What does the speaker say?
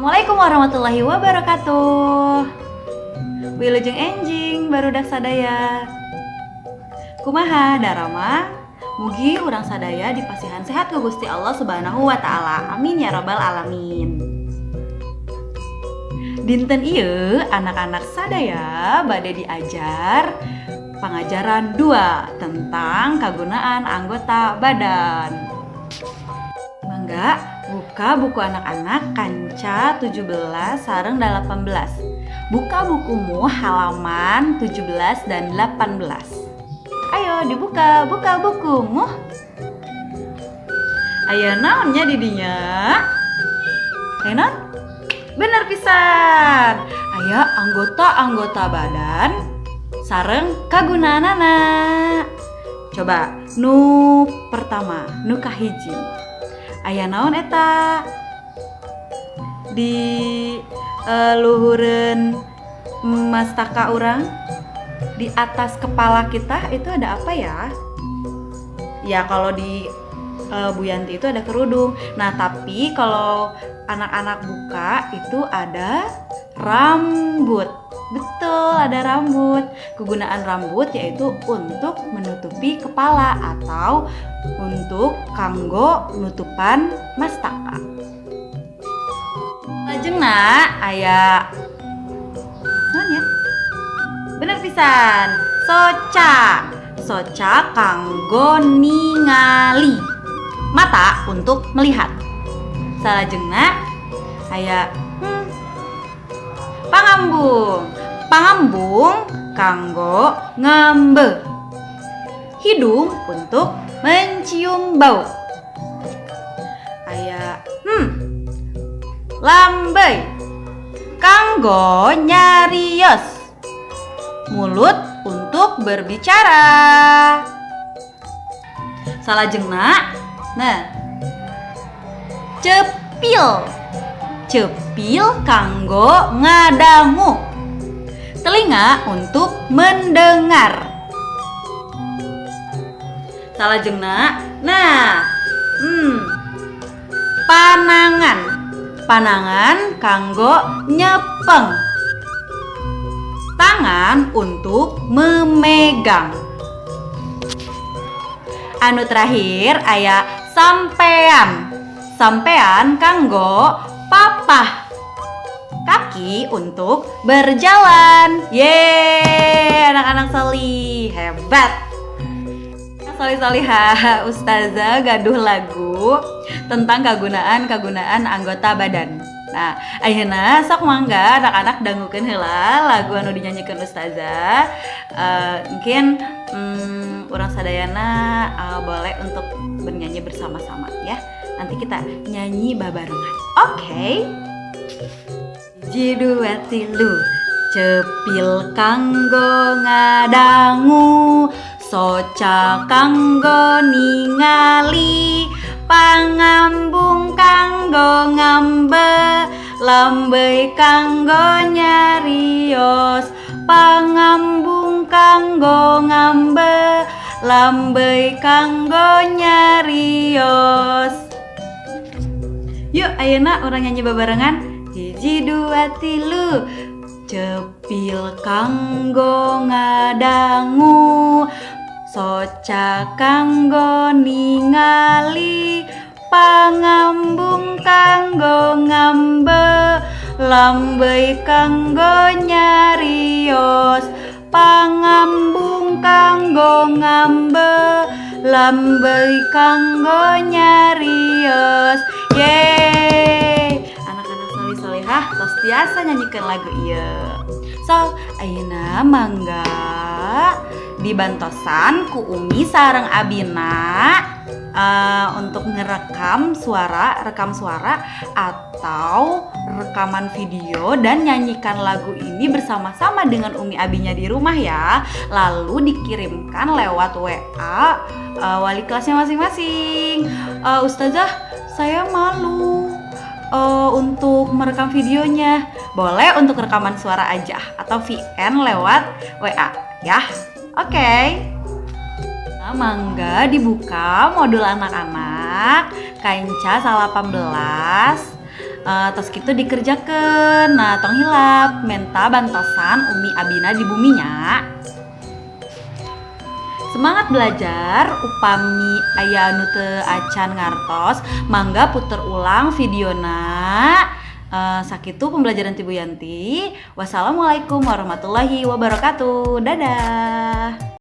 Assalamualaikum warahmatullahi wabarakatuh. Wilujeng enjing, barudak sadaya. Kumaha daramang? Mugi urang sadaya dipasihan sehat ku Gusti Allah Subhanahu wa Ta'ala. Amin ya robbal alamin. Dinten ieu anak-anak sadaya bade diajar pangajaran 2 tentang kagunaan anggota badan. Mangga buka buku anak-anak kanca 17 sareng 18. Buka bukumu halaman 17 dan 18. Ayo dibuka, buka bukumu. Aya naon nya di dinya? Aya naon? Bener pisan. Aya anggota-anggota badan sareng kagunaanana. Coba nu pertama, nu kahiji. Aya naon eta? Di luhureun mastaka urang, di atas kepala kita itu ada apa ya? Ya, kalau di Bu Yanti itu ada kerudung. Nah, tapi kalau anak-anak buka itu ada rambut. Betul, ada rambut. Kegunaan rambut yaitu untuk menutupi kepala atau untuk kanggo nutupan mastaka. Lajengna aya naon ya? Bener pisan. Soca. Soca kanggo ningali. Mata untuk melihat. Salajengna aya pangambung. Pangambung kanggo ngambe. Hidung untuk mencium bau. Aya lambey kanggo nyarios. Mulut untuk berbicara. Salajengna, nah, cepil. Cepil kanggo ngadangu. Telinga untuk mendengar. Salajengna, nah, panangan. Panangan kanggo nyepeng. Tangan untuk memegang. Anu terakhir aya sampean. Sampean kanggo papah. Kaki untuk berjalan. Yeay, anak-anak solih, hebat. Solih solihah, ustazah gaduh lagu tentang kagunaan-kagunaan anggota badan. Nah, ayeuna sok mangga anak-anak dangukeun heula lagu anu dinyanyikan ustazah. Mungkin urang sadayana boleh untuk bernyanyi bersama-sama ya. Nanti kita nyanyi babarengan. Oke. Okay? Hiji, dua, tilu. Cepil kanggo ngadangu, soca kanggo ningali, pangambung kanggo ngambe, lambey kanggo nyarios, pangambung kanggo ngambe, lambey kanggo nyarios. Yuk, ayeuna urang nyanyi babarengan. Hiji, dua, tilu. Cepil kanggo ngadangu, soca kanggo ningali, pangambung kanggo ngambe, lambey kanggo nyarios, pangambung kanggo ngambe, lambey kanggo nyarios. Yeay, anak-anak solih solihah tos tiasa nyanyikan lagu ieu. So, ayeuna mangga dibantosan ku Umi sareng Abina untuk ngerekam suara, rekam suara atau rekaman video dan nyanyikan lagu ini bersama-sama dengan Umi Abinya di rumah ya. Lalu dikirimkan lewat WA wali kelasnya masing-masing. "Ustazah, saya malu untuk merekam videonya." Boleh untuk rekaman suara aja atau VN lewat WA ya. Oke. Okay. Nah, mangga dibuka modul anak-anak kanca 18. Tos kitu dikerjakan. Nah, tong hilap menta bantosan umi abina di bumi nya. Semangat belajar. Upami aya nu teu acan ngartos, mangga puter ulang videona. Sakitu pembelajaran ti Bu Yanti. Wassalamualaikum warahmatullahi wabarakatuh. Dadah.